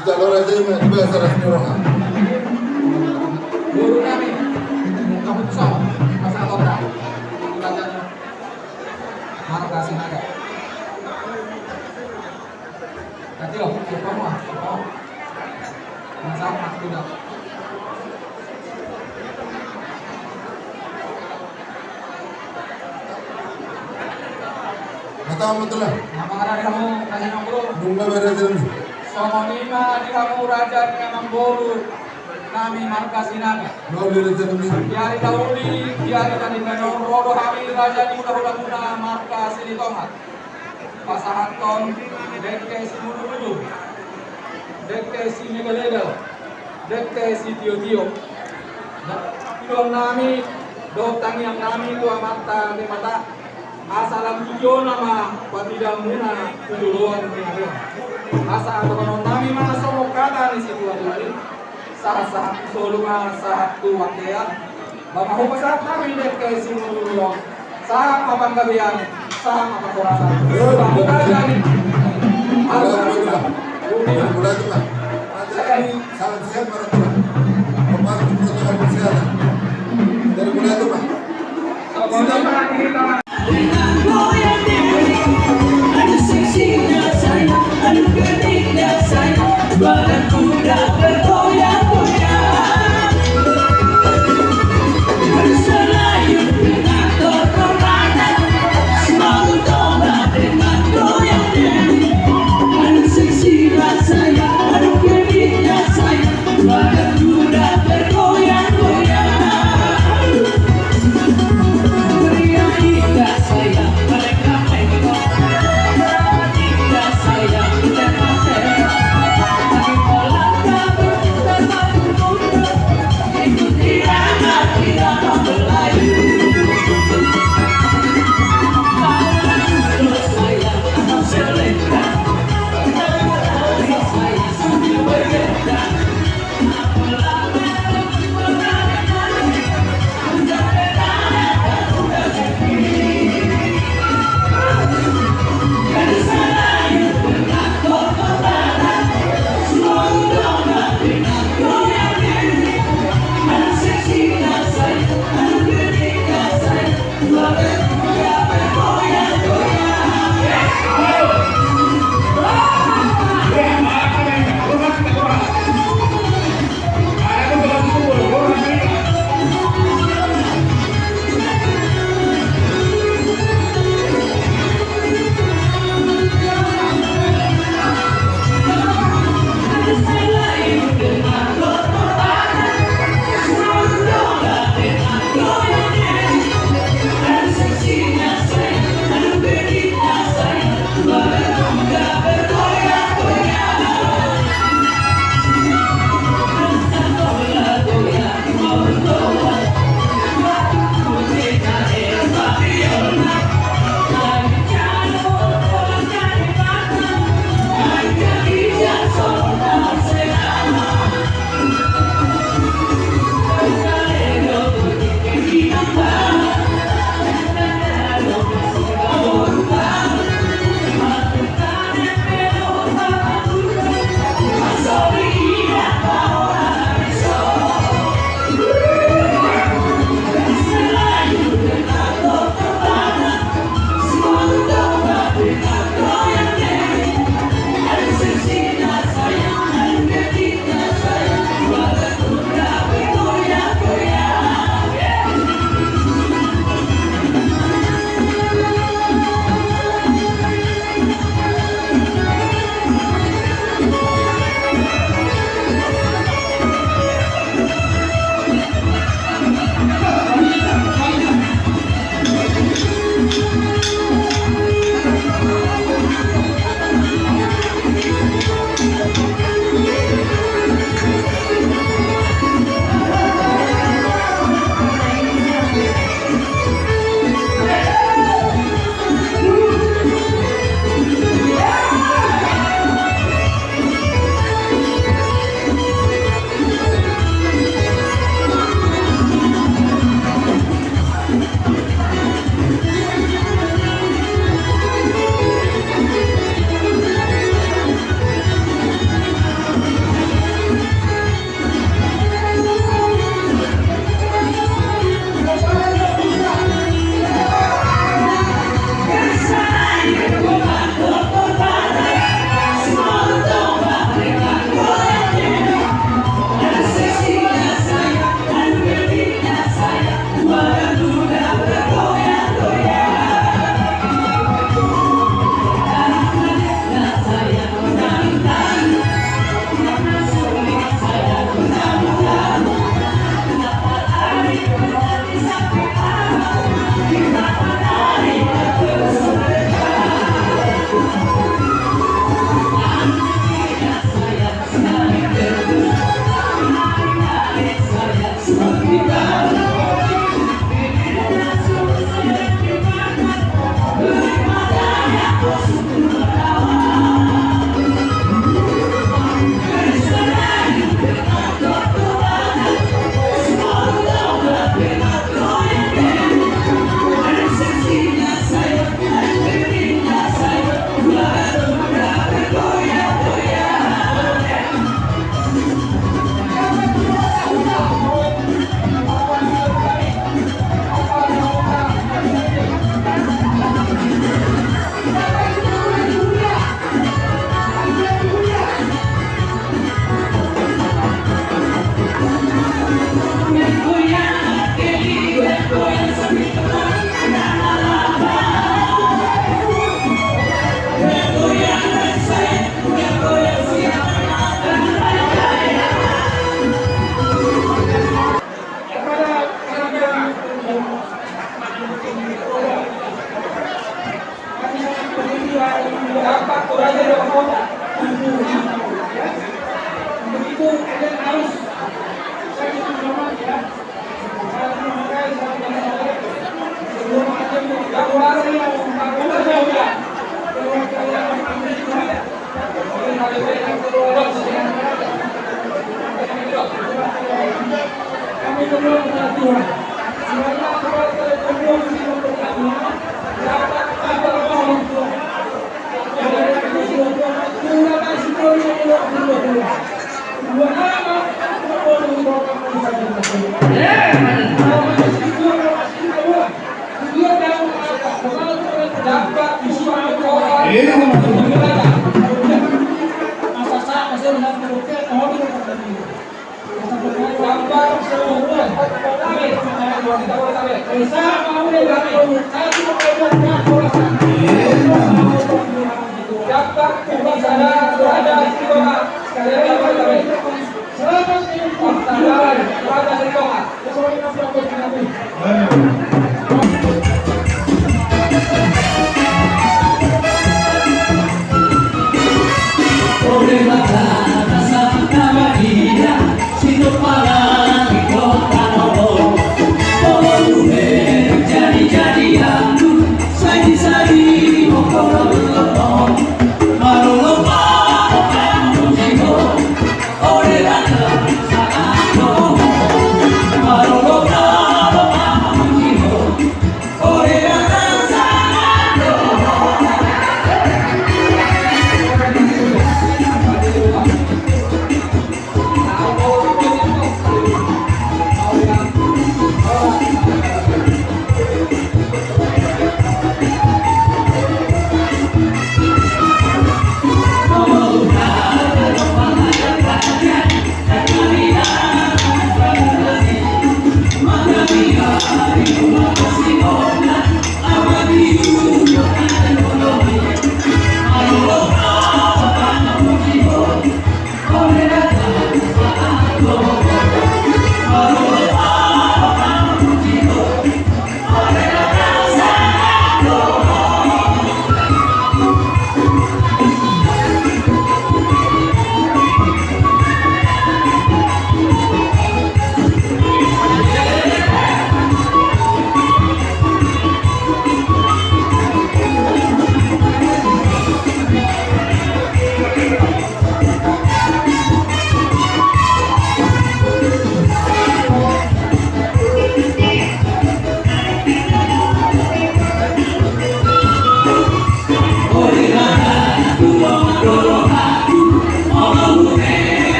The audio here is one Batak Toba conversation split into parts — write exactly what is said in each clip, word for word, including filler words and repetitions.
Kita lo raja ini, kita salah semua orang. Guru nami, kamu tuh sama, masalah orang. Kita jadi Marga Sinaga. Tadi lo, lupa mau, lupa. Masalah aku dah. Mata, mata lah. Nama ada kamu, kasih nomor. Nunga bere jalan. Songon i ma di hamu raja ni amangboru nami marga Sinaga. Nunga bere jalan. Di ari tauli, di ari tadi menor, ro do hami raja ni hulahula muna marga Silitonga. Pasahathon dengke simudurudur, dengke simegalegal, dengke sitiotio. Dohot nami, dohot tangiang nami tu Amanta Debata, asa lam tujuonna ma patidang muna tu joloan ni ari on. Asa atokanon nami ma songon hata ni situatua i. Sahat-sahat tu solu ma sahat tu angkean. Ba ma hupasahat hami dengke simudurudur on. Sahat ma panggabean, sahat ma parhorasan. Sahat ma panggabean. Sahat sehat ma. Dari mulai itu, Pak.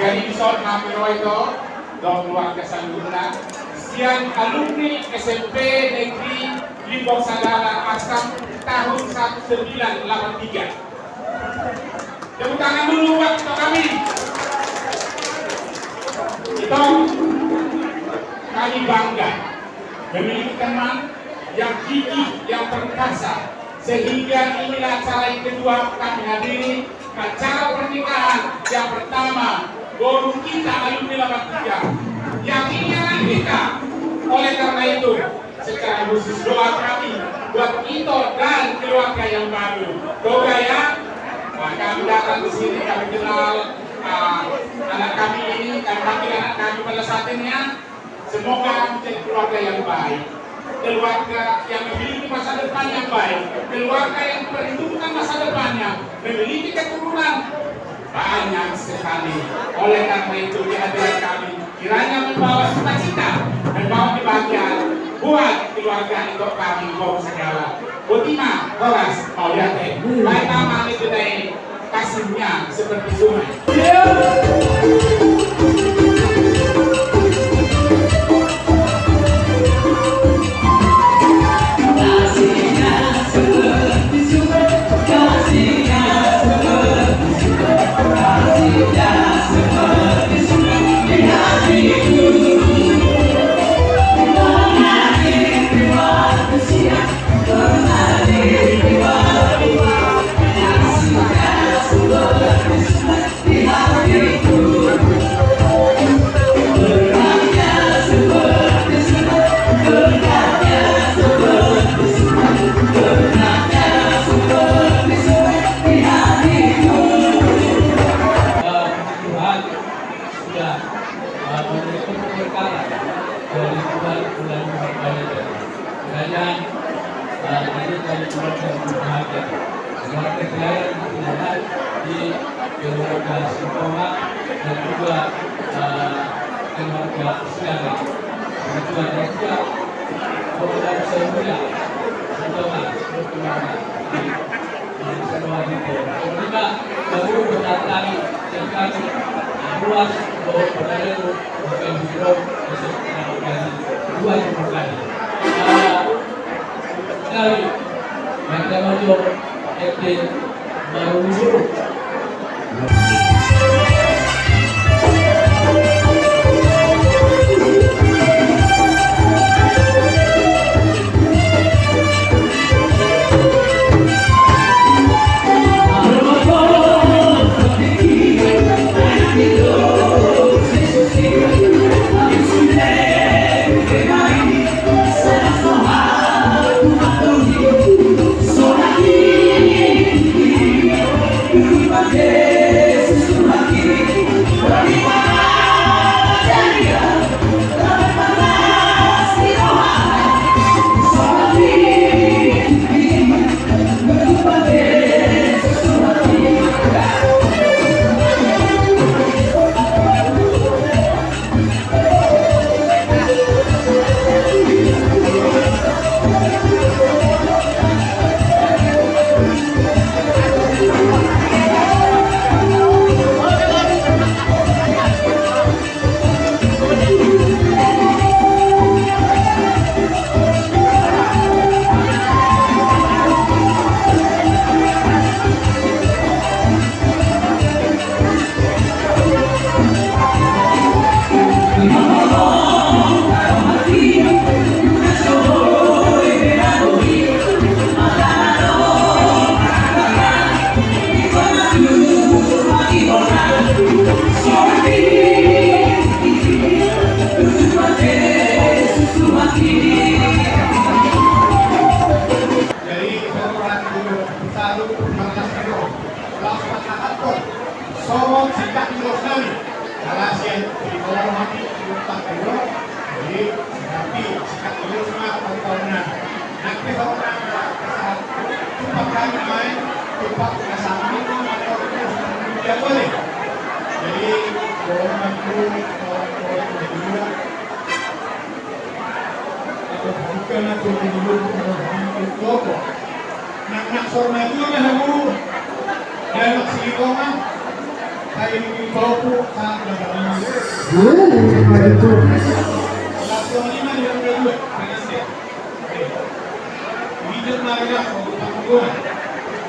Jadi dison hami ro i do, dohot keluarga saluhutna, sian alumni S M P Negeri Limbong Sagala Arsam tahun seribu sembilan ratus delapan puluh tiga. Tepuk tangan dulu buat kami. Ito, kami bangga memiliki teman yang gigih, yang perkasa, Sehingga inilah acara yang kedua kami hadiri, acara pernikahan yang pertama boru kita alumni delapan tiga, yang ini anak kita. Oleh karena itu, secara khusus doa kami buat Ito dan keluarga yang baru. Semoga ya, nah, kami datang di sini, kami kenal, ah, anak kami ini, kami panggil anak kami pada saat ini ya. Semoga menjadi keluarga yang baik, keluarga yang memiliki masa depan yang baik, keluarga yang diperhitungkan masa depannya, memiliki keturunan banyak sekali. Oleh karena itu, kehadiran kami kiranya membawa sukacita, membawa kebahagiaan buat keluarga Ito kami, boru Sagala. Botima, horas, mauliate. Baik, nama itu dari Kasihnya seperti sungai. Tuhan sudah, eh, memberikan perkara dari bulan, bulan Ramadan. Kiranya, eh, ini dari keluarga yang berbahagia, keluarga saya yang berbahagia, di keluarga Singkoma dan juga, eh, keluarga Siaga. Dan juga dari keluarga Singkoma, Singkoma. Terima kasih. Jadi, saya kurang dulu, satu, lima belas kilo. Laos pasahathon songon sikat ulos nami. Alai sian di bawah hami, di utak dulu. Jadi, berarti sikat ulos ma, tontonan. Nanti kalau nang, tumpang kami main, tumpang kami main, tumpang kami main. Jadi, orang mampu, orang tua itu juga. Bukan aku menyebut orang mampu kelompok. Nang, nang sorma juga hamu. Dan nang si Iko mah. Saya ini bauku, saya tidak tahu. Langsung lima dia udah dua. Dengan dia. Mijak marga, Panggoan.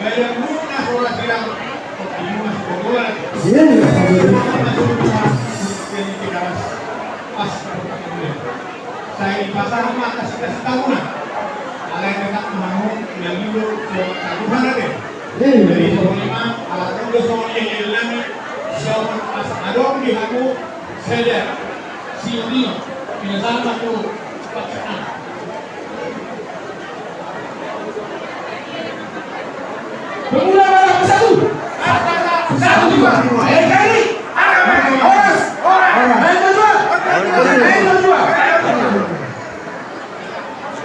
Gaya muna, Sora Sirang. Panggoan. Iya, iya, Panggoan. Pas, Panggoan. Sai pasahat ma kasih-kasih tauna. Alai tetap mau. Jadi songon i ma, ala adong do songon i, jadi lami, songon asa adong di hamu sada siudino, pinasahat ma tu paksaan. Pemula Batak Bersatu. Satu, dua. N K R I. Horas. Horas. Naeng berjuang. Naeng berjuang.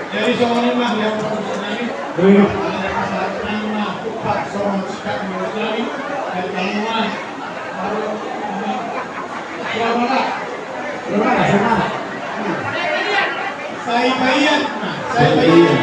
Jadi songon i ma, yang pertama ini. Iya. Ada pasangan nama, empat, songon sikap menurut kami. Dan kamu mah, baru, ini, siapa, Pak? Siapa, siapa? Sai paian, sai paian.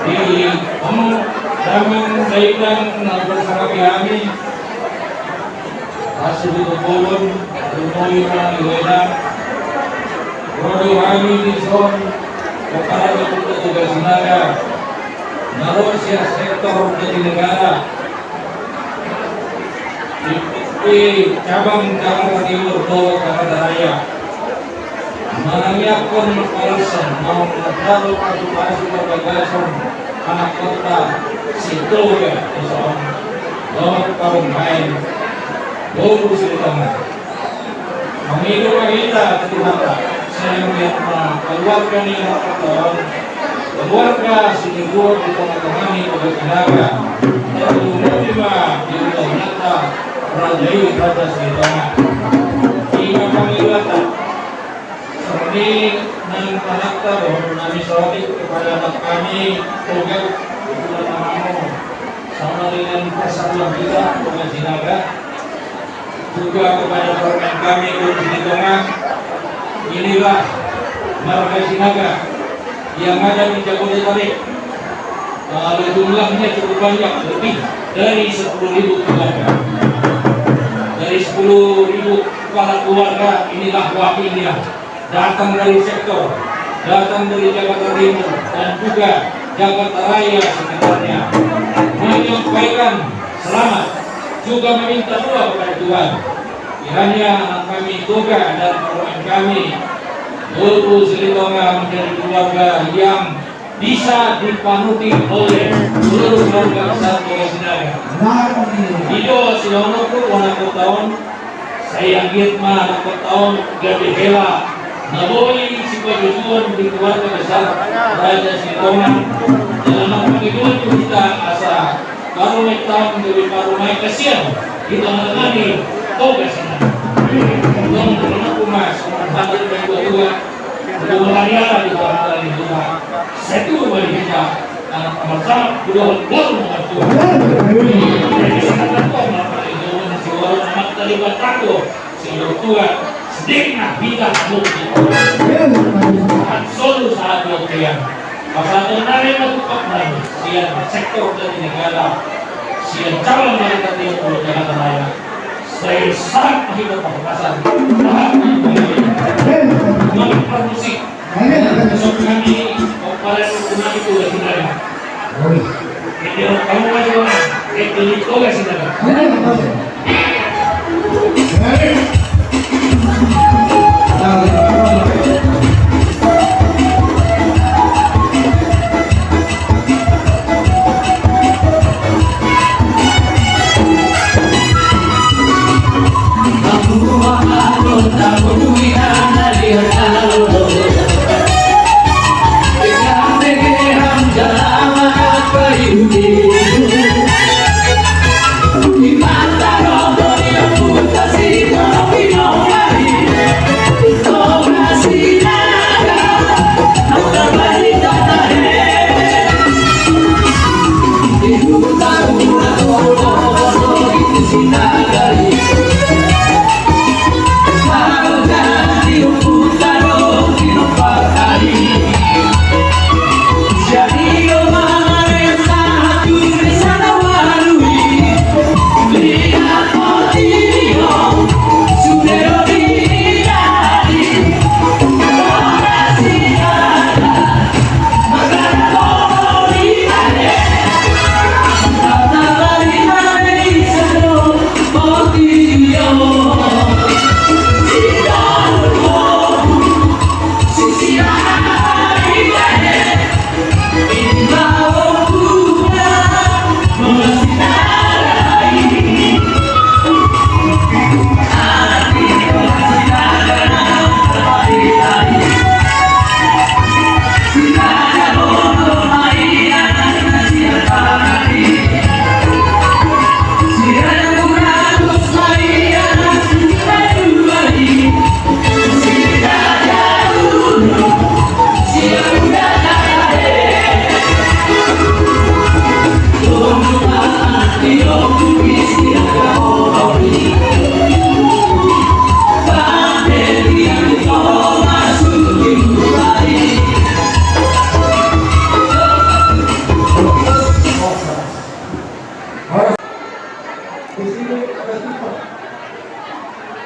Di hamu damang dainang na bersama kami, Asi di Topolon, Rumoi ma di Weda, ro do hami dison, kepala Desa Toga Sinaga, na ro sian sektor Jatinegara, di, di cabang Jakarta Timur dohot Jakarta Raya. Manangiangkon mangkalashon, naung manjalo pasupasu parbagason anak kota Sitoga dison dohot parmaen Toga Silitonga. Mangido ma hita tu Tuhanta, sai anggiat ma keluarga ni anak kota on, keluarga Sinuhun di tongatonga ni Toga Sinaga, tarlumobi ma di ulaonta raja i, Raja Silitonga. I ma pangidoanta. Songon i nang pangidoanta dohononnami saotik kepada anak kami Toga, kebetulan namamu sama dengan persatuan kita Toga Sinaga. Juga kepada parmaen kami Toga Silitonga, inilah marga Sinaga yang ada di Jabodetabek. Kalau jumlahnya cukup banyak, lebih dari sepuluh ribu keluarga. Dari sepuluh ribu kepala keluarga, inilah wakilnya. Datang dari sektor, datang dari Jakarta Timur, dan juga Jakarta Raya sekitarnya. Menyampaikan selamat, juga meminta doa kepada Tuhan. Kiranya anak kami Toga dan parmaen kami Toga Silitonga menjadi keluarga yang bisa dipanuti oleh seluruh warga besar Toga Sinaga. I do sidohononku tu anak kota on, sai anggiat ma anak kota on gabe hela na boi sipajujuon di keluarga besar Raja Silitonga. Dalam pangidoan tu hita asa parumaenta on gabe parumaen hasian di tongatonga ni Toga Sinaga. Tong, tong, tong, mas, mas, mas, mas, mas, Dohot ma di hita, sai tubu ma di hita anak na marsahat dohot boru na martua. Jadi, sangkap tong ma di hita, siwalu na martalibat tanggo, siwalu tua, sedengna hita hamu. Sahat solu sahat dua tiang. Pasahaton nami ma tu pahompu nami sian sektor Jatinegara, sian cabang Jakarta Timur, Jakarta Raya. Sai sahat ma hita parhorasan. Sahat ma hita. Mari parmusik. Songon i, Di sini ada tumpah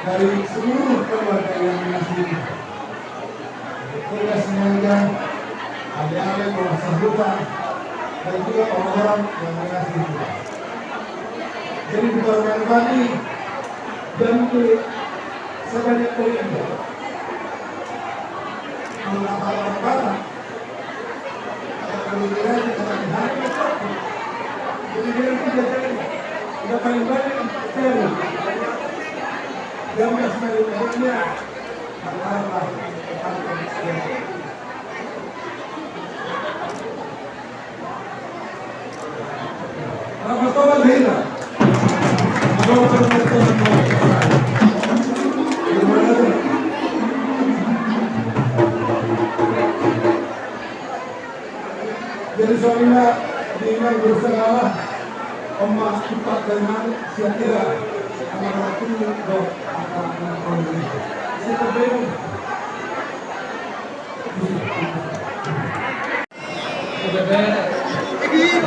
dari seluruh keluarga yang mengasihi. Keluarga Sinaga, ale-ale, keluarga sahuta, dan juga orang-orang yang mengasihi Tuhan. Jadi, bukan main-main, dan itu sebanyak poin. Kalau kata orang Batak, Jadi songon i ma di na berusaha, oma, ipa, dan na sian ira, ama, ama, tu, do, apa, apa, apa, apa.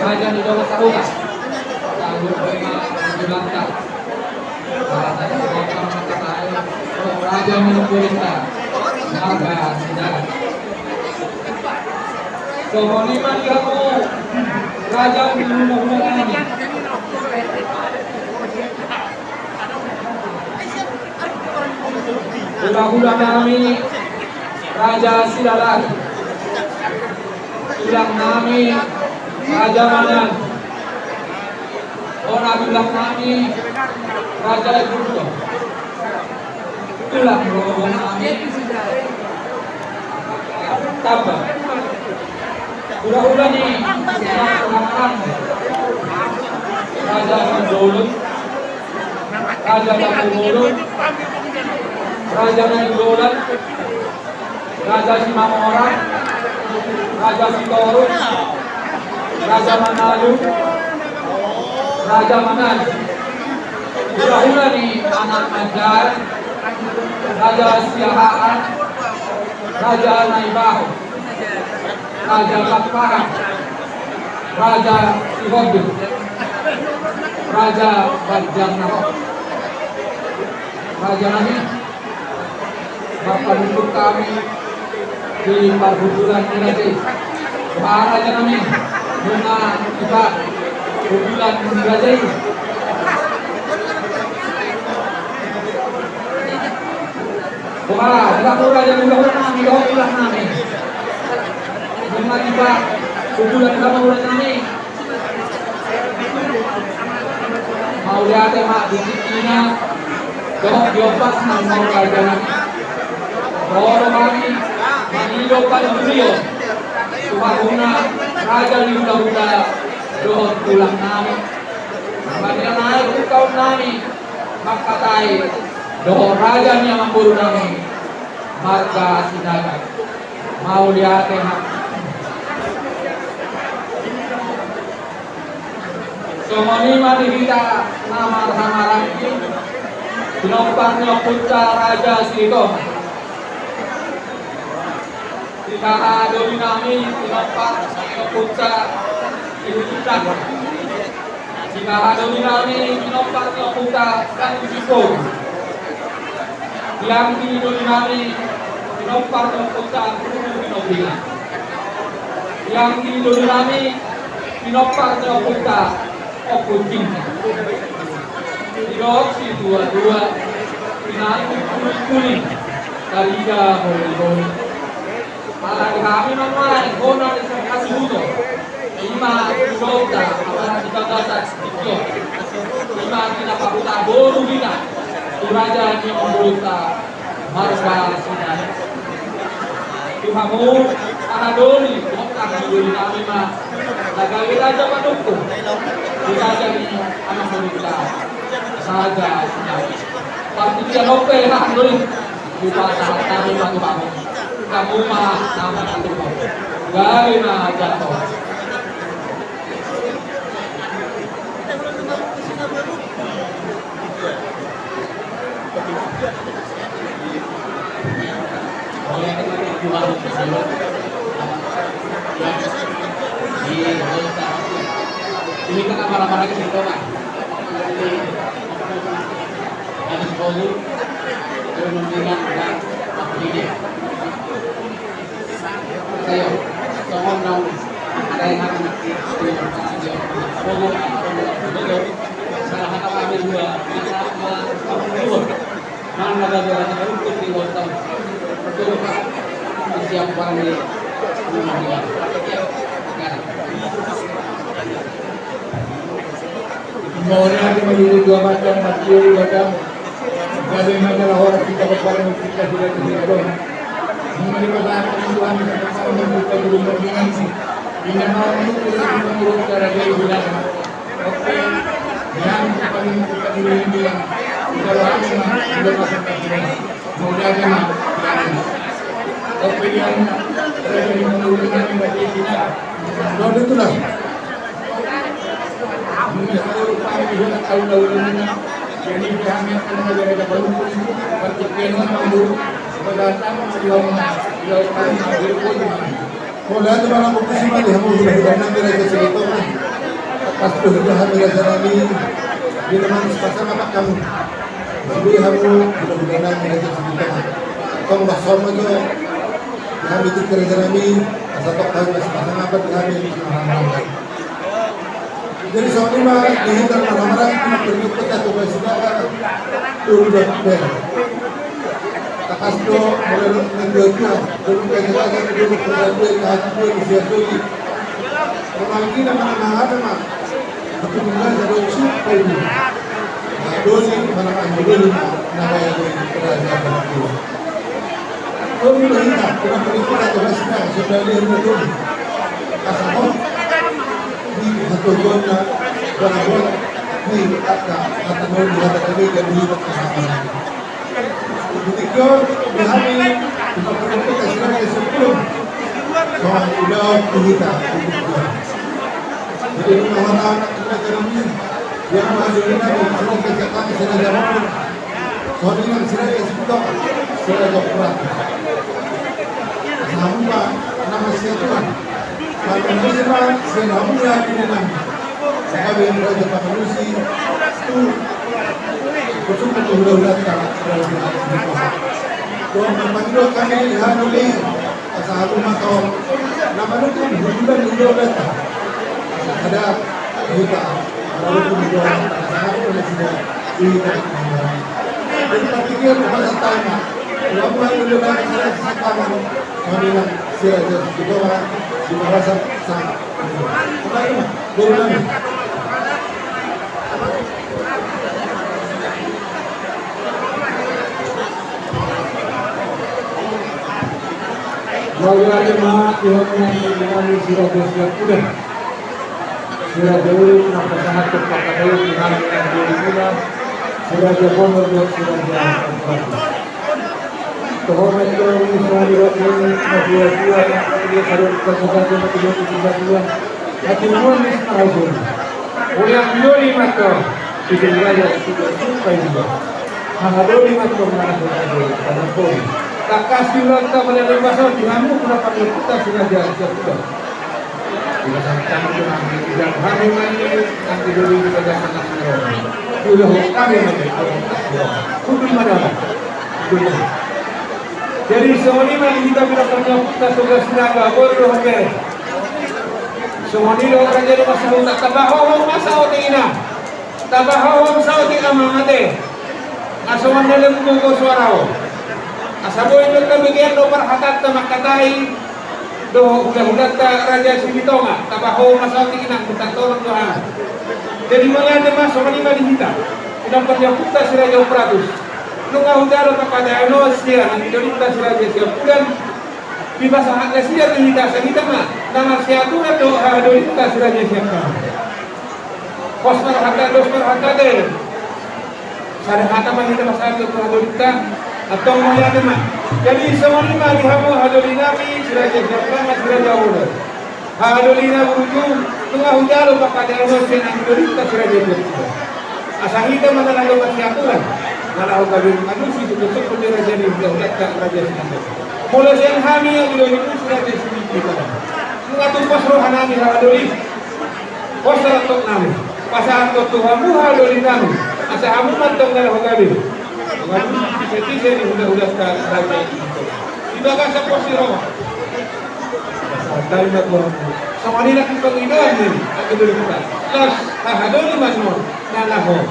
Raja ni dongan sahuta. Raja ni dongan sahuta. Marga Sinaga. Songon i ma di hamu raja ni hulahula nami. Hulahula nami Raja Silalahi. Tulang nami Raja Manan. Bona tulang nami Raja Ibulto. Tulang robo nami Tamba. Hulahula ni Raja Manan. Raja Simbolon. Raja Tampubolon, Raja Nainggolan, Raja Simamora, Raja Sitorus, Raja Manalu, Raja Manalu. Hulahula ni anak Mandar, Raja Siahaan, Raja Naibaho. Raja Pakpahan, Raja Sihonding, Raja Banjarnahor. Raja nami, marpanungkun hami di parhundulan ni raja i. Raja nami, nunga tiba pukulan raja i. Wah, tiba raja nami, nunga tiba pukulan raja nami. Mauliate ma di tingkina dohot di ombasna, raja nami. Ro do hami mangido panuturion tu hamuna raja ni hulahula dohot tulang nami. Marnida nai ungkap nami mangkatai dohot raja ni amangboru nami marga Sinaga. Mauliate ma. Songon i ma di hita na marhahamaranggi, pinompar ni ompunta Raja Silitonga. Di haha doli nami, pinompar ni ompunta Ibu Tuta. Di haha doli nami, pinompar ni ompunta Kang Jipong. Di anggi doli nami, pinompar ni ompunta Guru Ginobina. Di anggi doli nami, pinompar ni ompunta Ompu Cinta. Didok situatua, pinantik tuliktulik, tarida holiholi. Ala di hami ma nuaeng bona di hasuhuton. Ima tudoonta, apala di bagasan tingki on. Ima di na pahuta boru hita tu raja ni amangborunta marga Sinaga. Tu hamu haha doli, dohot haha doli nami ma na gabe raja panungkun di raja ni amangborunta Raja Sinaga. Partingkian on pe haha doli. Hupasahat hami ma tu hamu. Hamu ma na mangaturhon. Gabe ma jala horas. Ini kan apa-apa lagi sih, Tong? Ini ada sepuluh. Ini memberikan dan apa ini? Ayo, tolong dong. Ada yang akan nanti. Salah kata kami dua. Mana ada dua ratus untuk di Lontong. Betul, Pak. Siap, Pak. Ini. Ini. Mauliate ma di Debata, mauliate ma di Debata. Gabe ma jala horas di hita, parmuk hita sudah di hita. Mauliate ma di Tuhan, di hita parmuk hita sudah di hita. Inna ma mauliate ma di Debata, raja di hita. Oke. Yang paling kita dulu ini yang kita doakan, kita pasang. Mauliate ma. Oke, yang raja di hita, raja di hita. Nah, itu lah. Mauliate ma di hamu hulahula nami Raja Silitonga. Pas tu hulahula nami, di teman sepasang apa kamu? Di hamu hulahula nami Raja Silitonga. Tong basoma jo. Di hami tu raja nami, asa tong hami sepasang apa di hami. Jadi songon i ma di hita na marhahamaranggi, na pernah kita tu Sinaga, tolu dua tiga. Takas do, mulai do, na dua dua, dua dua, dua dua, dua dua, dua dua, dua dua, dua dua. Memanggil nama-nama apa, Mak? Aku tinggal satu usul, kayak ini. Nah, dua sih, mana-mana dua lima, nama yang dua, dua, dua, dua. Tolu do hita, tolu do hita, tolu do hita, tolu do hita. Asa on di hatogon na, barang on di hata, hata nol di hata kami, dan di hata kami. Di tingki on, di hami, di hata kami, di hata kami. Songon i do di hita, di tingki on. Jadi, di hata, hata kami, yang masih di hata kami, di hata kami. Songon i nang sira, ya, si Putong, sira, ya, Putong. Asa hamu ma, nama si Tuhan. Maka ini ma, sira, hamu, ya, ini nang. Sakabe, raja pangalusi, tu, kusuk, tu, hula, hula, ta, hula, hula, ta. Tuhan, memang, kami, ya, ini. Pasahat ma tu na manungkun, hujungan ni hudolanta. Asa sada hita, ala rukun hudolanta, pasahat ma nasida di hita. Jadi partingkian pasahat ma. Labuan udah banyak salah sakaman. Kami lah sia sia kita orang di bawah sa. Mauliate ma di hami, di hami si Raja Siapudan. Si Raja Uruk na pasahat tu pakatayon di hami na di Uruk, si Raja Bonor dan si Raja Bonor. Tohon na ito ni sari roti ni na dua dua na dia sadar kamuka tu na dua dua dua. Hati nuan ni sahajun. Ulang dua lima to. Itu raja sudah suka juga. Hahadoli ma tong na hahadoli, tanapoli. Takkas di ulang ta pada lembaso di hamu kuna pangeputa si Raja Siapudan. Di bagasan kami tu hami, di dalam hami mandi, kami dulu di bagasan kami. Dulu kami mandi, kudul madama. Kudul madama. Jadi songon i ma di hita bira pangeputa Toga Sinaga, boi do hambere. Songon i do raja do masa utak tabahohon masa otik ina. Tabahohon saotik amang ate. Asa mandalem gogo suara on. Asa boi do tabegean do parhatanta mangkatai dohot hulahulanta Raja Silitonga. Tabahohon ma saotik inang, minta tolong do hami. Jadi mauliate ma songon i ma di hita. Inang panjaputa si Raja Upratus. Nunga hujalo pangkataion on sian hami dolinta si Raja Siapudan. Dipasahat na sian do hita, asa hita ma na marsiaturan dohot hahadolinta si Raja Siapudan. Pos marhata, dos marhata de. Sada hata ma hita pasahat tu hadolinta. Antong mauliate ma. Jadi songon i ma di hamu hahadolinami si Raja Siapudan, si Raja Upratus. Hahadolinami burju, nunga hujalo pangkataion on sian hahadolinta si Raja Siapudan. Asa hita ma na laho marsiaturan, na laho gabe mangalusi tu sungkun-sungkun ni raja ni hulahulanta Raja Siapudan. Molo sian hami hahadolinami si Raja Siapudan, nunga tumpas rohanami hahadoli. Pos sahat tu nami, pasahat tu hamu hahadolinami, asa hamu ma antong na laho gabe mangalusi tu sungkun-sungkun ni hulahulanta Raja Siapudan. Di bagasan pos ni roha. Pasahat ma tu hamu. Songon i nang pangidoan ni hahadolinta. Laos hahadoli ma songon na laho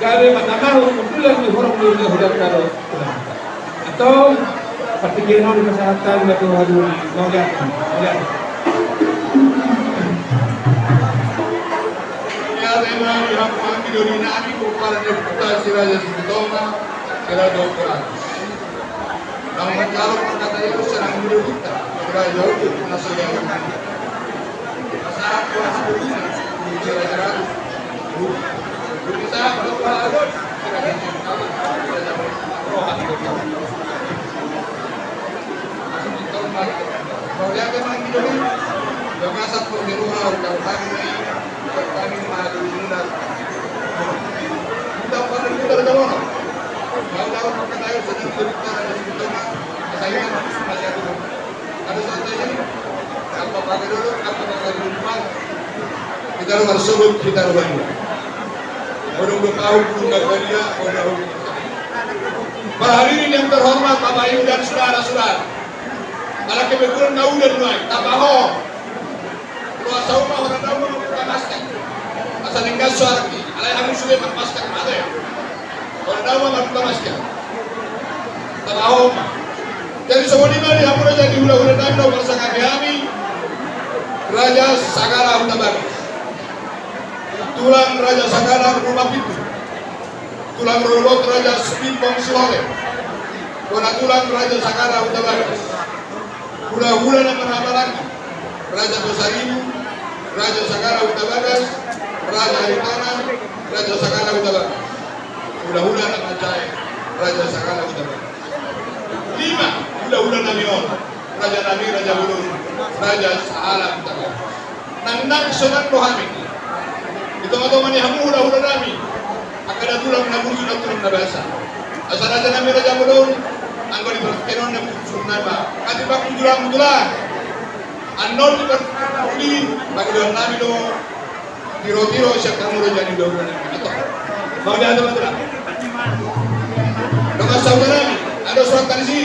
gabe manamahon hundulan ni horong ni hulahulanta do. Antong partingkian on dipasahat ma tu hamu. Mauliate, mauliate. Mauliate ma di hamu hahadolinami, pomparan ni ompunta si Raja Silitonga, si Raja Upratus. Nang manjalo pangkataion sian hahadolinta si Raja Uruk na so dialusi. Pasahat tu hahadolinami si Raja Ratu. Pasahat tu hahadolinami si Raja Siapudan. Mauliate ma di hamu. Bagasan pos ni roha, ucap hami. Kami mahadoli muna. Minta pangkataion do. Mau dapat pangkataion, sedang berbicara di situ, Mas. Saya masih ada. Ada satu ini. Apa pakai dulu? Apa pakai dulu? Kita harus sebut, kita harus banyak. Orang bertahu pun nggak banyak, orang. Para hadirin yang terhormat, Bapak Ibu dan saudara-saudara. Ala kebetulan na udan nuaeng, tapaho. Asa uma hona daun ma mambuka masker. Asa denggan suaraki, alai hamu sude marmasker ma ate. Hona daun ma mambuka masker. Tapaho ma. Jadi songon i ma di hamu raja ni hulahulanami na huparsangapi hami. Raja Sagala Hutabagas. Tulang Raja Sagala Rumah Pintu. Tulang rorobot Raja Sipong Sihole. Bona tulang Raja Sagala Hutabagas. Hulahula na marhahamaranggi. Raja Pasaribu, Raja Sagala Hutabagas, Raja Haritana, Raja Sagala Hutabagas. Hulahula na manjae, Raja Sagala Hutabagas. Lima, hulahulanami on, rajanami, Raja Bolon, Raja Sagala Hutabagas. Nang nang sonang do hami. Di tonga-tonga ni hamu hulahulanami. Angka na tulang na burju, na tulang na basa. Asa rajanami Raja Bolon, anggo di partingkian on na burju nama. Kati bang tulang, tulang. Annon di partingkian on, pangidoannami do. Tiro-tiro siap kamu raja ni hulahulanami. Atau. Mau dia atau tulang. Dongan saudanami, ada surat tadi sih.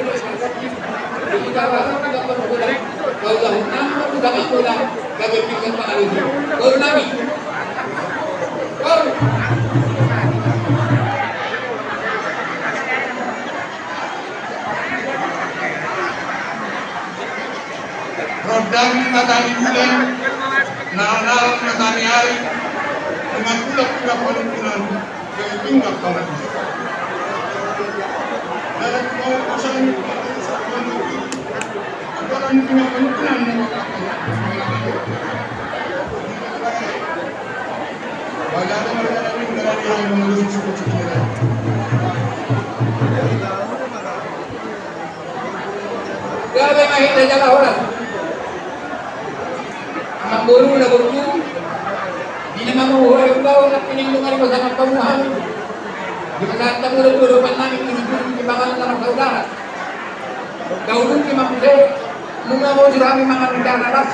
Rondang mata ni bulan, nalnal mata ni ari, dengan bulan-bulan panungkunan, dengan tinggal kawan. Dalam kawasan, dalam tinggal panungkunan. Gabe ma hita jala horas. Amangboru na borungku, di na mamuhai ulaon na pinindungan di pasangan pamuhai. Di pasangan tamu da dua dopan nami, di pangalan na marsaudara. Dahulu di mamuse, nunga bojur hami mangan ikan alas,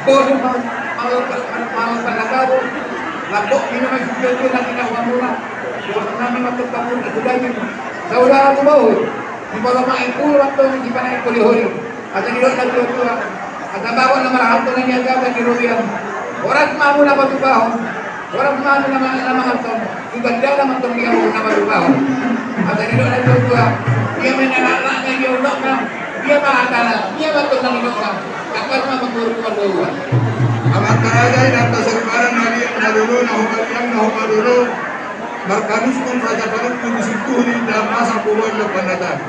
bojur mangan panagabo, lambok minum air susu itu nanti nak wamuna, bojur nami matuk kabur itu daging. Saudara tu bau, di bawah main puluh waktu di panai kuli holi. Asa didok na tua-tua, asa bagot na marhalto na niagatan di robean. Horas ma hamu na patupahon, horas ma hamu na mangalton, tu gandana mantong di hamu na patupahon. Asa didok na tua-tua, dia ma na anak-anakna, dia unokna, dia ma hatana, dia ma tong na nidokna. Tangkas ma manggoru mardoa. Amanta raja, inanta soripada, na liat na lolo, na humaliang na humalolo. Markanuskon raja panungkun di sintuhu ni indahan masa puluhan lopan na tadi.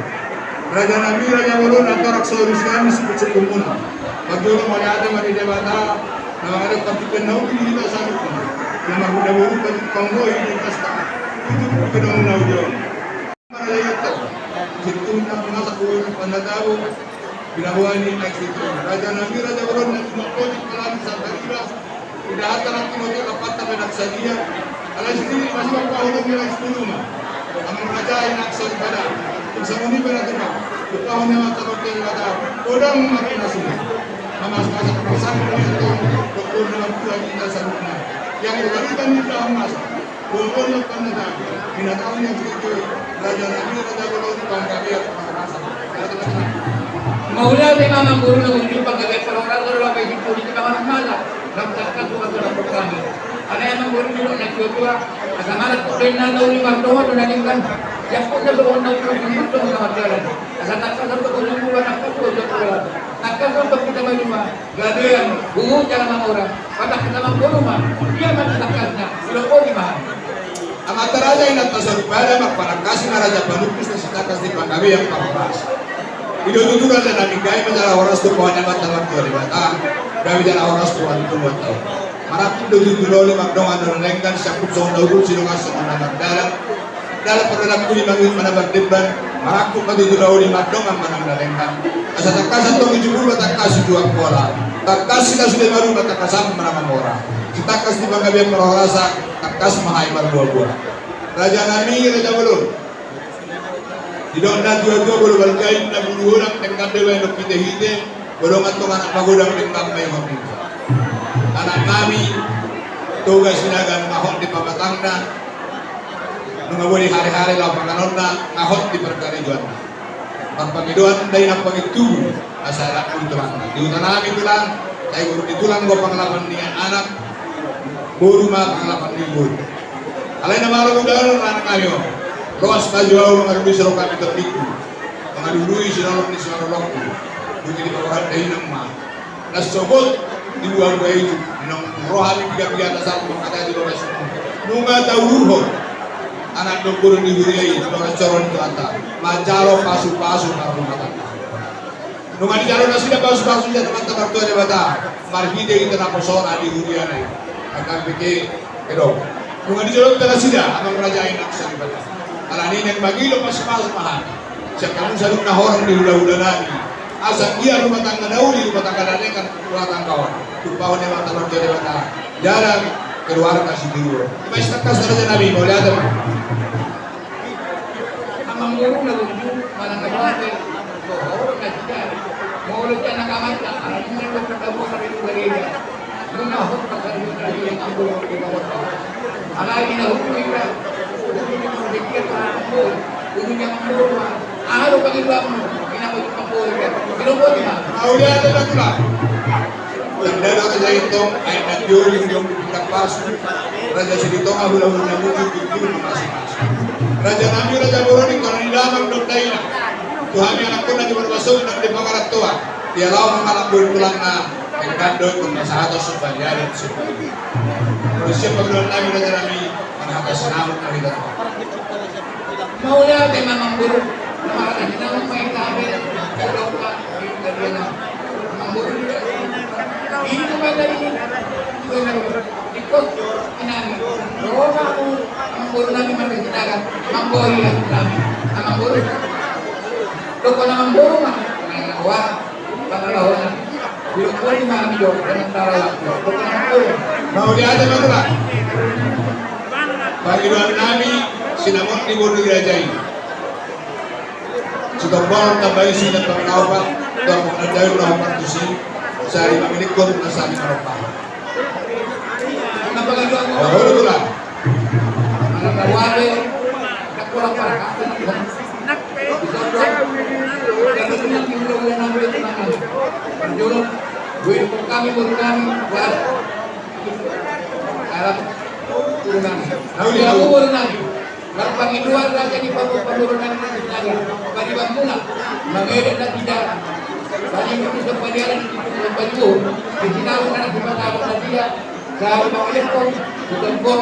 Raja nami, raja bolon, na torang saurus nami siput siput muna. Parjolo mauliate ma di Debata, na mangadok pantipen na ubi di hita saluhutna. Na marhula boru pantipen na ubi di hita saluhutna. Itu bukan daun na ubi on. Raja Yonto, sintuhu ni indahan masa puluhan lopan na tabo. Binaboan ni aek sintuhu. Raja nami, raja bolon, na tumak poti palan santariba. Indahan tanah timur tu kapal tanah daksadia. Alai sendiri masih papahu dong nilai sepuluh ma. Amang raja, inanta soripada, tung sangoni bena tuka. Lupa hon nama tanah tiada kata. Kodang makin nasib. Mamas masak masak ni tong. Dokter nama tua kita sabutna. Yang berita ni dalam masak. Bongkon na panata, binatang yang setuju, raja nami, raja bolon, panggabean, panggabean. Mauliate ma amangboru na gunjung, panggabean parhorasan, lape di pudi di kamar mata, lam takkan tu kata lapor kami. Ada yang amangboru di na tua-tua, asa marak tu kena na uli mardohon na ningkan, yang pun na dohon na uli mardohon na marjalan. Asa takkan satu gunjung bulan, takkan satu gunjung bulan, takkan satu kita maju ma. Gabean, buhut jala mamora, patak na mamboru ma, dia ma tangkasna, ilopoli ma. Amanta raja, inanta soripada, marpanangkasi ma raja panungkus na sitangkas di panggabean parhorasan. I do tutu raja nami, gabe ma jala horas tu pawan ni amanta martua Debata, gabe jala horas tu pawan ni amanta. Marangkup do tutu na uli mardongan na denggan, siangkup songon na uhur, sidongan songon na mardalan. Dalan pardalankon i mangihut ma na mardemban, marangkup ma tutu na uli mardongan manang na denggan. Asa tangkasan tong i jumur ma tangkas i tu Angkola. Tangkas i na sude maru ma tangkasan ma na mamora. Sitangkas di panggabean parhorasan, tangkas ma hami marboa-boa. Raja nami, raja bolon. Didok na tua-tua, bolo balga i na bulu holang, denggan do baenon hite-hite. Godang antong anak magodang, denggan ma i hami. Anak nami, Toga Sinaga, nunga hot di pamatangna, nunga boi hare-hare laho panganonna, nunga hot di parkarejoanna. Marpangidoan dainang pangintubu, asa anak ni tulangna. Di huta nami tulang, sai boru ni tulang do pangalapan ni anak, boru ma pangalapan ni boru. Alai na malo do dalan anak nami on. Loas ma jo ahu mangalului sirongkap ni tondingku. Mangalului sinolong ni sinolongku. Dung i dipaborat dainang ma. Na sogot dibuha-buha i tu, nang roha ni piga-piga na satu mangkatahon di bagas. Nunga taulurhon. Anak dohot boru ni huria i, nunga soron tu anta. Manjalo pasu-pasu na rumah tangga. Nunga dijalo nasida pasu-pasu sian Amanta Martua Debata. Marhite hita naposona di huriana i. Angka peke Edo. Nunga dijalo hita nasida, amang raja, inanta soripada. Alani i naeng mangido pasu-pasu ma hami. Sian hamu saluhutna horong ni hula-hula nami. Asa ia rumah tangga na uli, rumah tangga na denggan, rumah tangga on. Tumpahon ni Amanta Martua Debata. Jala keluarga sitiruon. Ima i sitangkas raja nami, mauliate ma. Amangboru na gunjung, manang na bangke, dohot nasida. Molo di anak amanta, anak amanta, dohot na bangke, dohot na bangke. Nunga hot pasal ni amangboru, dohot na bangke. Alai di na hukum ita, hukum ita, hukum ita, hukum ita, hukum ita, aha do pangidoanmu, ina bagi amangboru ita. Mauliate ma tulang. Tanda do raja i tong, aek na tio, ringgit, ringgit, pasu. Raja Silitonga, hula-hula na bujur, bujur, mamasu-masu. Raja nami, raja bolon, ingkon na nidamang dohot dainang. Tu hami anakkonna di Borbasok, nang di Pangarantoan. Dia laho mangalap boru tulangna, denggan do ingkon masahaton sombaliadan sombali. Molo siap pangidoan nami, raja nami, manang hata sinamot nami, raja nami. Mauliate ma amangboru, na marhata sinamot ma hita hape, saudara, di kalian. Amangboru, di rumah tadi, di kos, inami, doa kamu, amangboru nami marhata sinamot, amangboru nami, amangboru. Dokon amangboru ma, nah, wah. Mauliate ma tulang. Pangidoan nami sinamot ni boru ni raja i. Sitombol tamba isi dan tamba na opat, tamba na dayu na opat tusi, sari mangilikkon na sari maropa. Olo tulang. Kami boru nami, boru nami. Marpangidoan raja ni pamoruon nami na di Sinaga, paribanmuna, mangedek na tidak, paribanmuna, paribanmuna, di Sinaga na di Sinaga, sahat mangelekhon, di Tombol,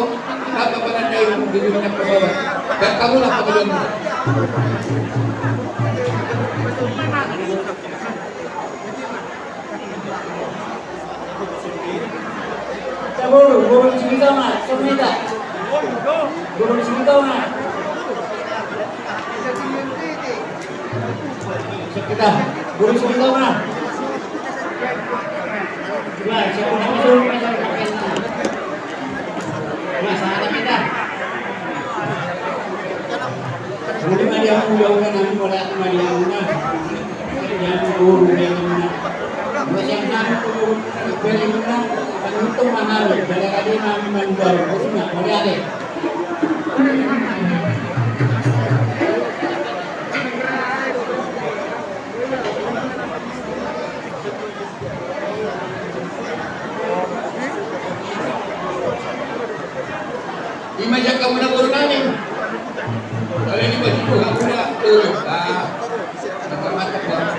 apa panandai, di dunia perbawa, dan kamu lah pangidoanmuna. Boru, boru Silitonga, songon hita. Boru Silitonga. Kita, boru Silitonga. Wah, siapa yang masuk? Wah, salah kita. Uli ma di hamu, uli ma di hamu, uli ma di hamu. Di hamu, uli ma di hamu. Masiang nami tu, beli muna, panuntun ma nami, beli kade nami manjual, boru na, mauliate. Ima jaka muna boru nami. Kalau ini baju tu aku dah. Ah, macam-macam dah.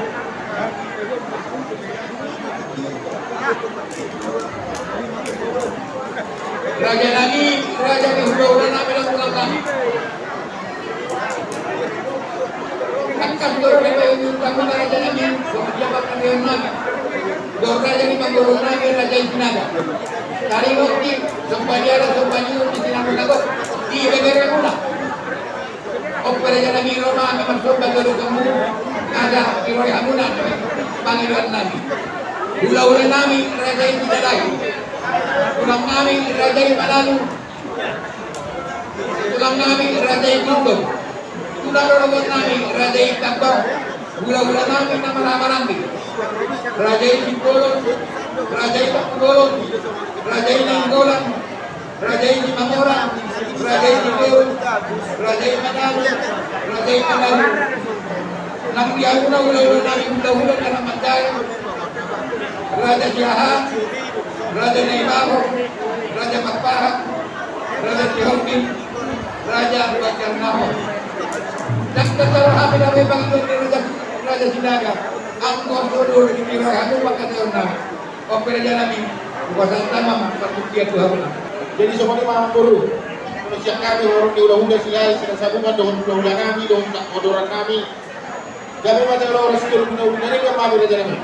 Raja nami, raja ni hula-hula nami, hula-hula nami. Angka sumber pemain utama raja nami, kemudian bapak Leon nami. Dor raja ni manggorong nami, raja i Sinaga. Tari ngerti, sombaniara, sombaniur, di Sinaga nagok. Di bebere muna. Ope raja nami ro ma, angka marsomba jolo kemu. Ada, iroi hamuna, pangidoan nami. Hula-hula nami, raja i Sidalahi. Tulang nami, raja i Mananu. Tulang nami, raja i Gundong. Tulang rorobot nami, raja i Tambang. Hula-hula nami na marhaha maranggi. Raja i Simbolon, raja i Tampubolon, raja i Nainggolan, raja i Simamora, raja i Siberut, raja i Manalu, raja i Manalu. Nang di hamuna hula-hula nami, hula-hula na manjae. Raja Siahaan, raja Naibaho, raja Pakpahan, raja Sihombing, raja Banjarnahor. Nang tarsongon hami na memang raja, raja Sinaga, anggo sodor di piro hamu pangkataion nami. Ope raja nami, kuasa utama ma, partukian tu hamuna. Jadi songon i ma boru. Molo sian hami horong ni hula-hula Silahi, Silasabungan, dohot hula-hula nami, dohot odoran nami. Gabe ma jala horas tu hula-hula nami, gabe ma raja nami.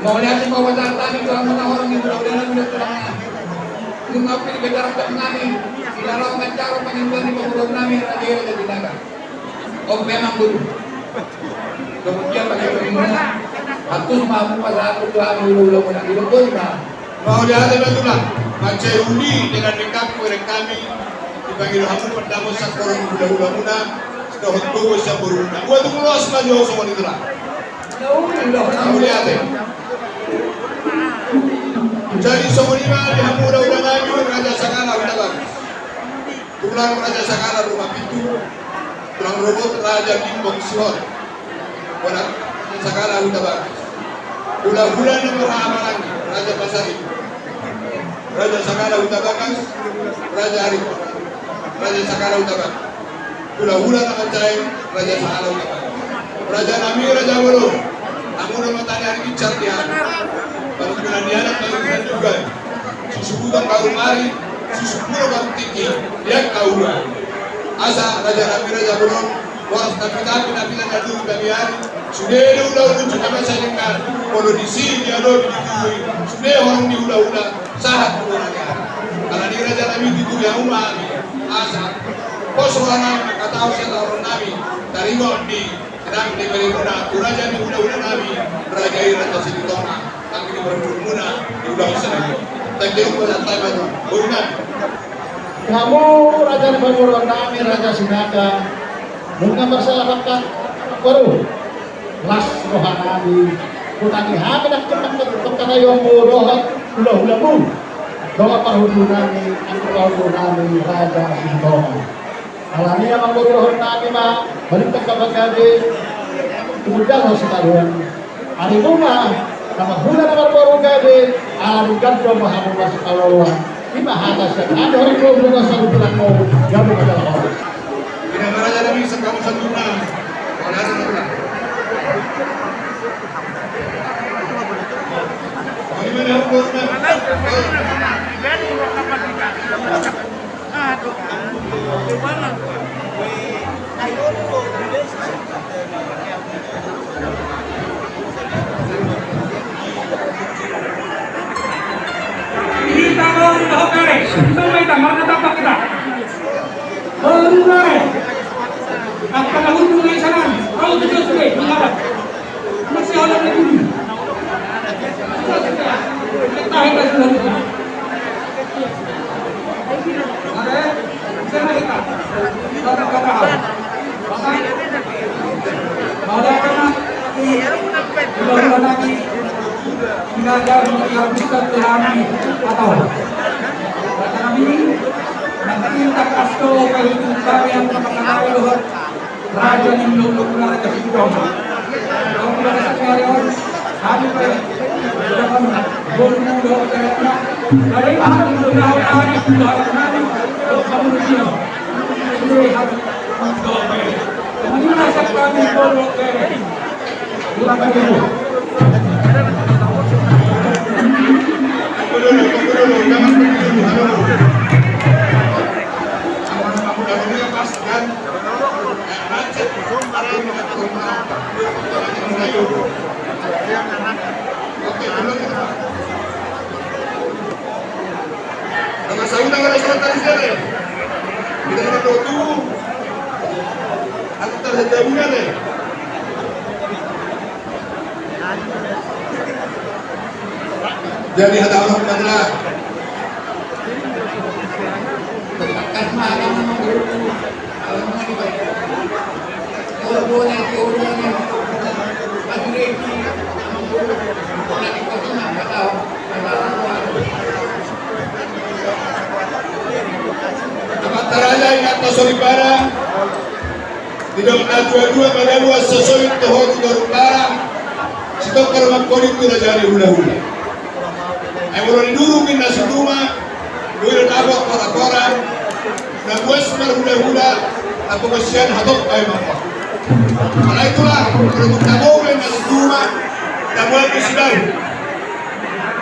Mauliate ma pasahat hami tu hamuna horong ni hula-hula nami dohot tulang nami. Nunga ope dibetar nami, di dalam manjaro pangidoan ni pamoruon nami, raja i, raja Sinaga. Ope ma boru. Kemudian pakai pengumuman. Antus ma hamu pasahat tu hami hula-hula muna. Di lombo i ma. Mauliate ma tulang, mansai uli dengan dengkang kuerek kami, dipangido hamu pandamon sangkoron hula-hula muna, dohot gogo sian boru muna. Ua tung loas ma jo songon i tulang. Mauliate. Jadi songon i ma di hamu hula-hula nami, raja sagala huta bagas. Tulang raja sagala Rumapitu, tulang rorobot raja Limbong Sihor. Boru raja sagala huta bagas. Hula-hula na marhaha maranggi, raja Pasaribu. Raja sagala huta bagas, raja Aripo. Raja sagala huta bagas. Hula-hula na manjae, raja sagala huta bagas. Raja nami, raja bolon. Hamu do ma tani ari ginjang di hami. Panungkunan ni anak, panungkunan ni ugari. Sisubuton karung ari, sisubuton karung tingki, di angka ulaon. Asa raja nami, raja bolon, horas na pinapi, na pinaduhut na biari. Sude do ulaon unjuk na masa denggan, molo disi diadopi di tubu i, sude horong ni hula-hula, sahat tu bona ni ari. Alani raja nami, tutu dihamu ma hami. Asa pos roha nami mangkatahon sian horong nami, taringot di Nang di bere muna tu raja ni hula-hula nami, raja i Raja Silitonga, nang di bere muna, di ulaon sanajo. Tangke rupa santai maju, boru nami. Hamu raja ni pamoruon nami, raja Sinaga, nunga marsalamat kan? Baru las roha nami, hutangi hami nangkin tongka na iommu dohot hulahulamu, dohot parhundul nami, anggo parhundul nami Raja Silitonga. Alani i amangboru, dohonon nami ma, balintang ma gabe, tumundalhon sitadoan. Ari i ma na marhula na marboru gabe, ala denggan do ma hamu marsipaoloan. I ma hata sian hami, hori do, do na saluhutna, gabe ma jala hori. Ina ma raja nami, sangkamu sanduna. Wala na. Wala na. Raja ni Lombok Hula, Raja Silitonga. Hami pe, dohot boru, dohot kerekna. Dari hami dohot hami, dohot hami, dohot hami. Sude hami dohot kerek. Kemudian rasa kami boru kerek. Kurang ajar. Tunggu dulu, tunggu dulu, jangan pergi dulu, halo. Aman, aman, aman, pas, kan? Jadi hata orang adalah Amanta raja, inanta soripada. Didok na tuatua, madabu asa soit toho tu toru bara. Sitongka do mangkoling tu raja ni hulahula. Ai molo nidurung ninna situma, boi do dapot korakora, na buas marhulahula, na pogosian hatop ai mangkok. Alai tulang, molo tung tabo ninna situma, taboan do sidahu.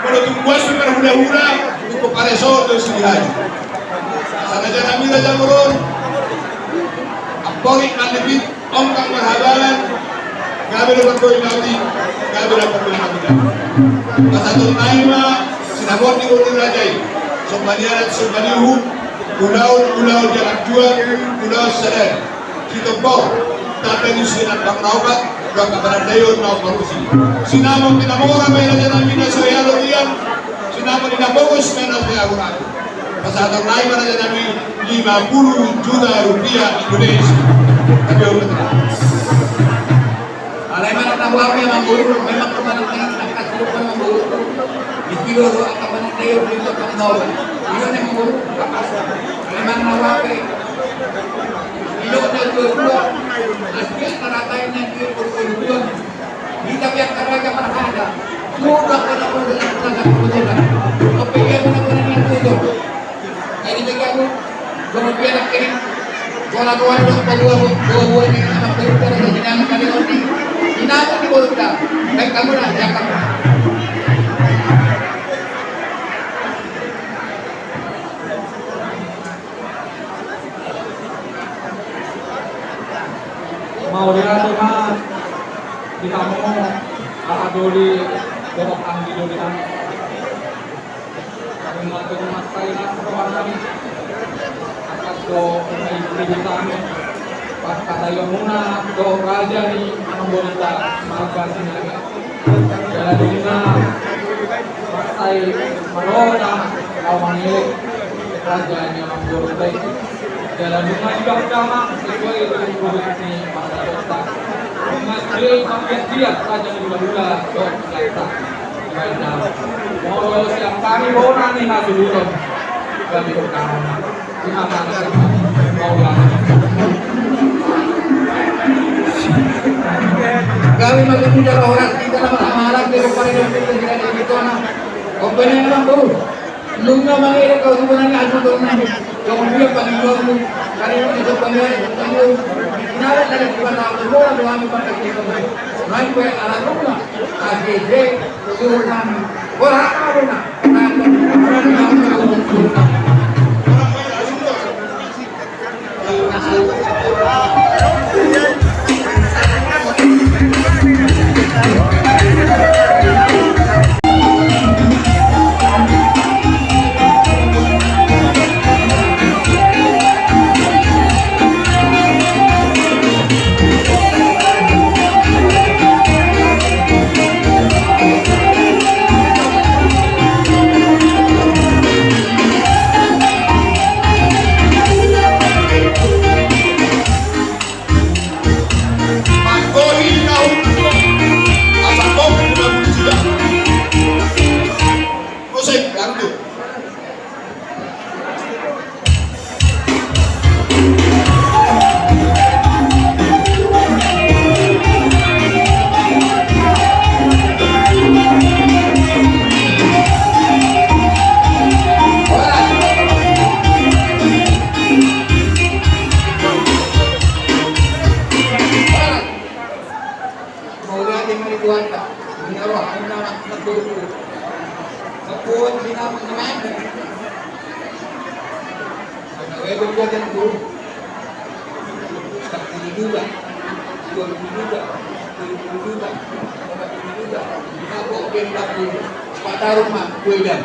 Molo tung buas marhulahula, tung pareso do sidihaju. Saraja nami raja murun, amporik manipit, ongkang marhabalan, gabe do pardoi mati, gabe do pardoi mati. Pasahaton nai ma sinamot ni boru ni raja i, somba ni adat, somba ni uhum, ulaon, ulaon di anak juang, ulaon sadari. Sitombor, tanda ni sinambang na opat, dohot panandaion na opat tusi. Sinamot ni na mora ma i raja nami na so ialo ian, sinamot ni na pogos ma i na so ialo raja. Pasahaton nai ma raja nami lima puluh juta rupiah Indonesia. Tapi orang tenang. Alai mana tahu apa yang mampu, memang kemarin kan angkat dulu kan mampu. Di kilo tu angkat mana dia beli tu kan mau. Ini yang mampu. Alai mana tahu apa. Kilo dah dua dua. Asli antara kain dan dia puluh dua. Hita pe angka raja marhata, suda angka na poda, na poda, na poda. Ope ia na poda na tudo. Jadi bagi aku, kemudian akhirnya bola bola dong, bola bola bola bola ni, apa pun pada jadi nama kali ini. Ini aku di bola, baik kamu lah, ya kamu. Mauliate ma di hamu, haha doli dohot anggi doli nami. Nunga tung mansai las roha nami. Angkat do na i di hutami. Pangkataion muna dohot raja ni amang boruta marga Sinaga. Jala nunga mansai marroha hami mangelek raja ni amang boruta i. Jala nunga didok damang sesuai dengan tugas ni marga kota. Mas Bril manggiat-giat raja ni hula-hula dohot hula-hula. Molo sian hami bona ni hasuhuton. Kami berkawan. Kami manggiat-giat horas kita nama hamarak di depan dan kita tidak di sana. Komponen orang tuh. Nunga mangirikkan hasuhuton nami. Kemudian pagi dua puluh hari ini kita pagi hari kita dua puluh. Kenapa tadi kita tahu semua doa kita pakai kita. Main kue ala rumah. A C C hasuhuton nami. Bola apa rumah? Mauliate ma di Tuhanta. Ina roha ina na turu. Sapuan ina menyemen. Karena wewe dia kan guru. Satu juga. Dua juga. Tiga juga. Empat juga. Ina kok dia tak guru. Pak Taruma, gue dan.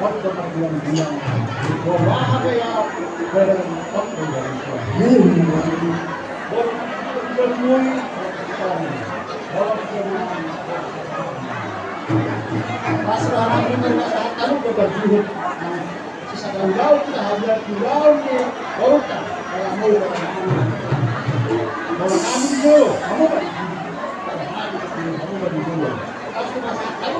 Hot do marbilang-bilang. Boha be ya, barang hot do barang tua. Hei, hei. Hot do barang tua. Hot do barang tua. Pas orang ini bermasalah, kalau dia berjuhut, nah, sesadang jauh kita hadir di dalam ni, baru tak, kalau mau barang tua. Barang kami dulu, kamu barang tua. Barang kami dulu, kamu barang tua. Pas kita sadar,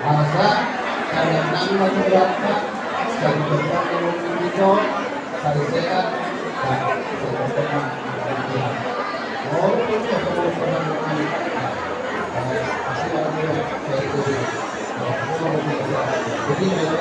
Asa, kalian nang mati berapa? Sekali berapa kalau begitu? Sekali sehat, dan sekali tenang. Oh, itu yang perlu pernah mengalami. Pasti ada yang kayak itu. Jadi, ya,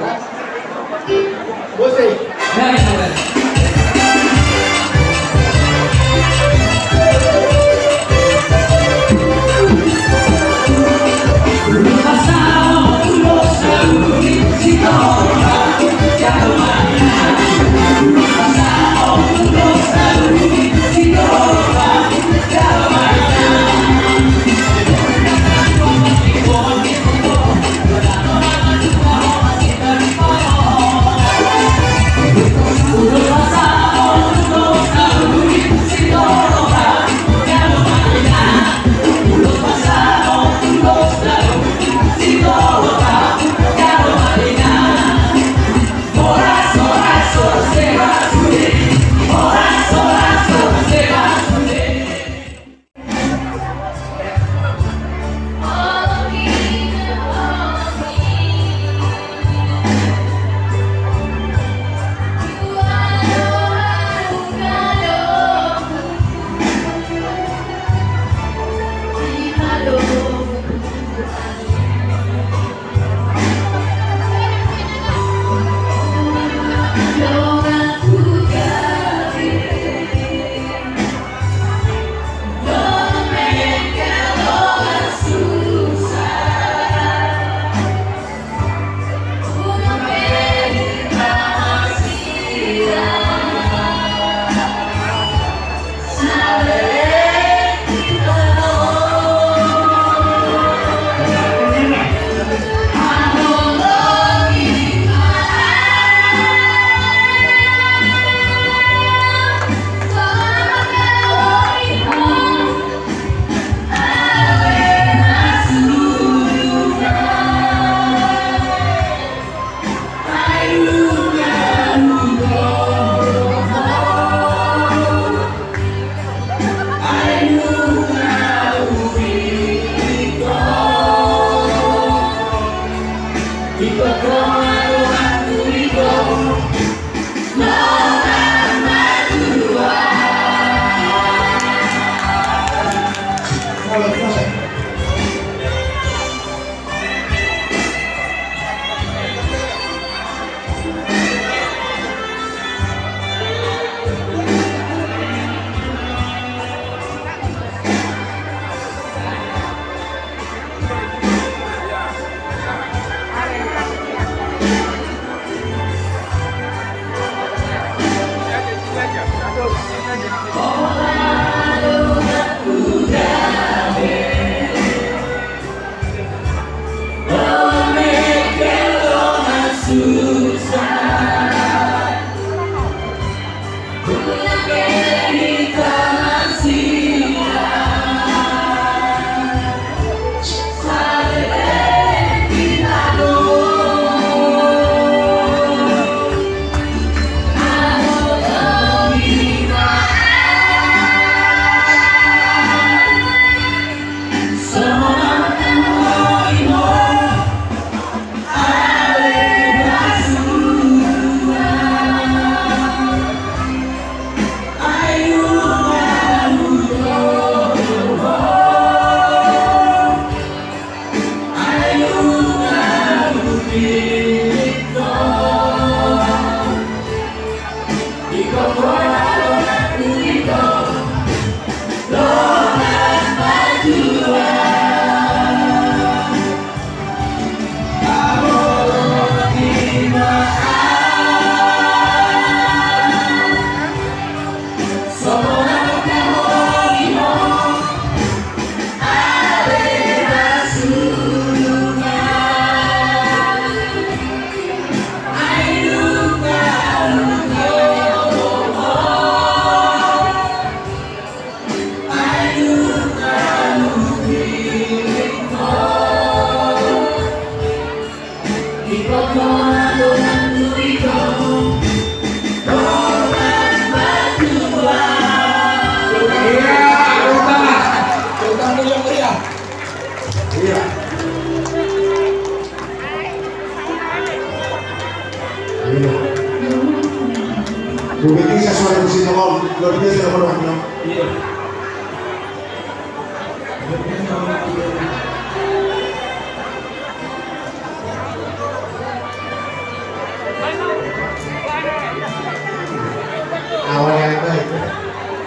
Awal yang baik.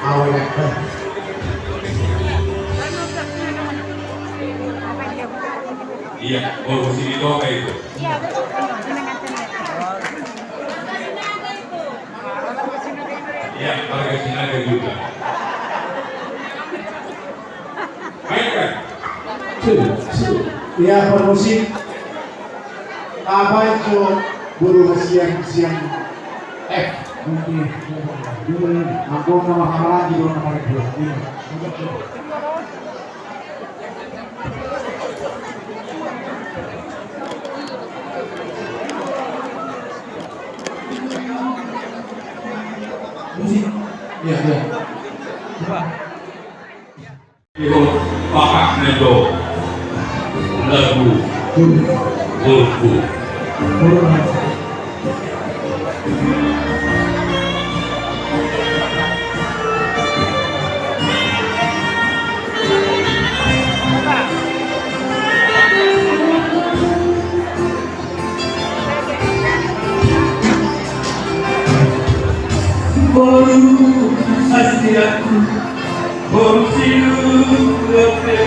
Awal yang baik. Iya, oh, sini kau kayak itu. Iya, pakai Sinaga juga. Mainkan. Iya, permusik. Apa itu? Buru siang-siang. Eh, mungkin. Aku nama Hamala di rumah paling dua. Iya. Musik. Iya, iya. Coba. Iko pakak nendo. Lagu. Golku. Boru sasiraku, boru siluape.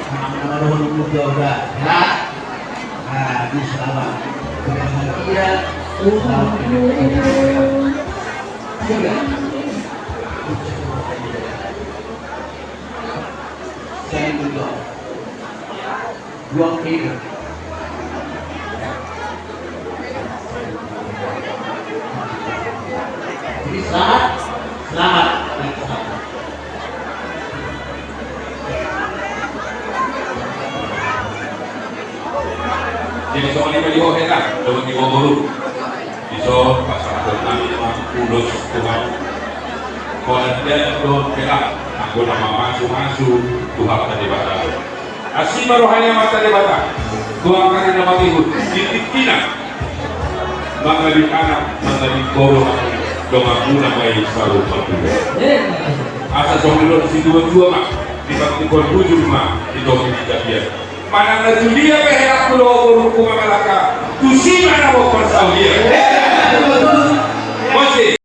Mamarohon muda-muda hela. Nah, di selamat berbahagia. Selamat berbahagia. Saya juga. Dua kilo. Jadi selamat, selamat. Jadi soal ini di hotel lah, kalau di Bogor. Dison pasahaton nami ma ulos tu Tuhan. Pola dia dohot hela, anggo na mamasumasu Tuhanta Debata. Asi ma roha ni Amanta Debata tu angka na mangihut di tingkina. Mangabit anak, mangabit boru, donganmuna ma i saur matua. Asa songon i dohot situatua ma, di pantikhon bujur ma di topi ni tapian. Manang na tu dia pe helangku dohot borungku mangalangka, tusi ma na mamboan parsaulian. Mauliate.